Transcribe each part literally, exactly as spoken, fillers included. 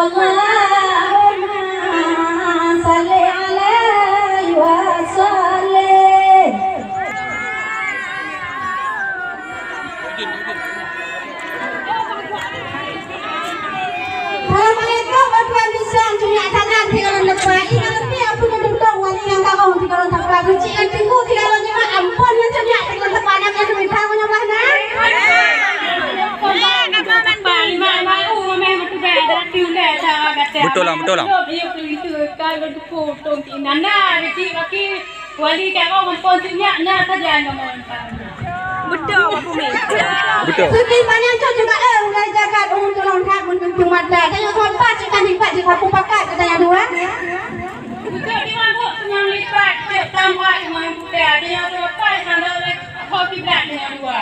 Allahumma shalli alaihi wa sallim. Assalamualaikum, Tuan Bisan, Cunyak Tangan, Tiga Lôn Lepas. Ingat nanti aku duduk dong, wali yang tahu, Tiga Lôn Lepas. Kunci yang tunggu, Tiga Lôn Lepas. Ampun, ya, Cunyak, Tiga Lôn Lepas. Anak yang minta menyembah, nah. Betul lah, betul lah. Wali Karo muphom teunyak na sajan kamoe. Beutôi, Pak Bumi. Beutôi. Suci panyang cok juga, eh, ulai jagat, ureueng tulông that, meununtung mata. Tanyoe tuan pat, cit kan lipat, cit sapu pakat, katanya dua. Beutôi, di mabuk, senyang lipat, cit tampak, semuanya putih. Tanyoe tuan pat, sama oleh kopi berat, tanyoe dua.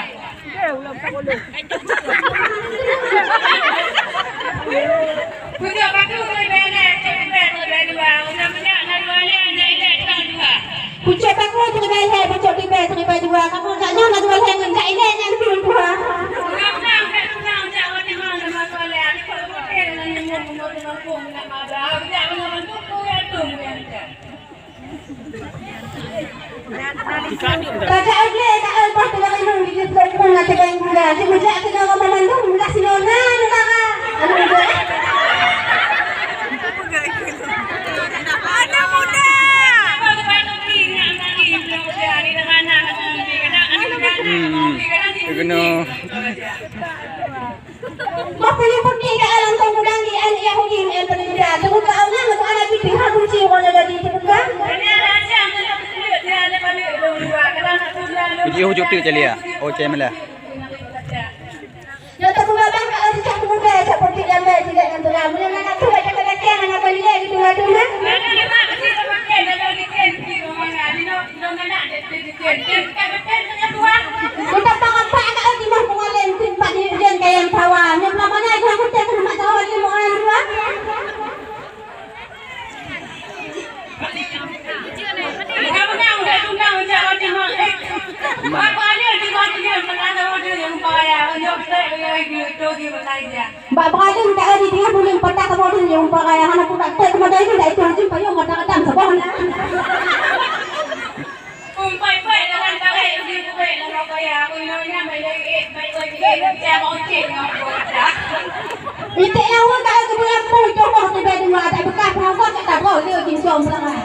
Pucuk paku teurimong lhèe, pucuk tipèe teurimong dua. Pucuk paku teurimong lhèe, pucuk tipèe teurimong dua. Kamoe jak nyoe na dua lhèe ngon jak ilèe nyan pih dua. Tajak lé, tajak lé, bah, teuka inong di jeuet lôn pun na teuka inong. Di bujak keunoe ka mandum, ulah sinoe na, na, na. Anu, udah. Anak muda. Hmm, hmm. Keunoe. Bah, peunyang peuti ka alam tong udang di aneuk Yahudi, eh, peuneuja. Teubuka Allah, meutuah Nabi, pihak kunci, uroe jadi teubuka. Uji ujuk tu, Celia. Oh, Cemela. Ya, teubuka bang, ka alam cak pemuda, cak peuti jambai, tidak yang telah. Mula nak tu, baca kata kian, anak balik, di tengah-tengah. Kita pakai anak di mah pengalem tin pak di jen kayang tawa. Nyok nama nya jan kutek kena mak tawa di mah orang dua. Bak beraleueng tak ada di tengah bulan patah ke bawah dunia umpara yang hana pun tak tek kepada itu tak itu hajim payung kata-kata sabar. Iték nyang weueh ka geubeuet ampôn, coh boh teubai dua, tak beukah peurangkat, tak tabroh le gincong peurangkat.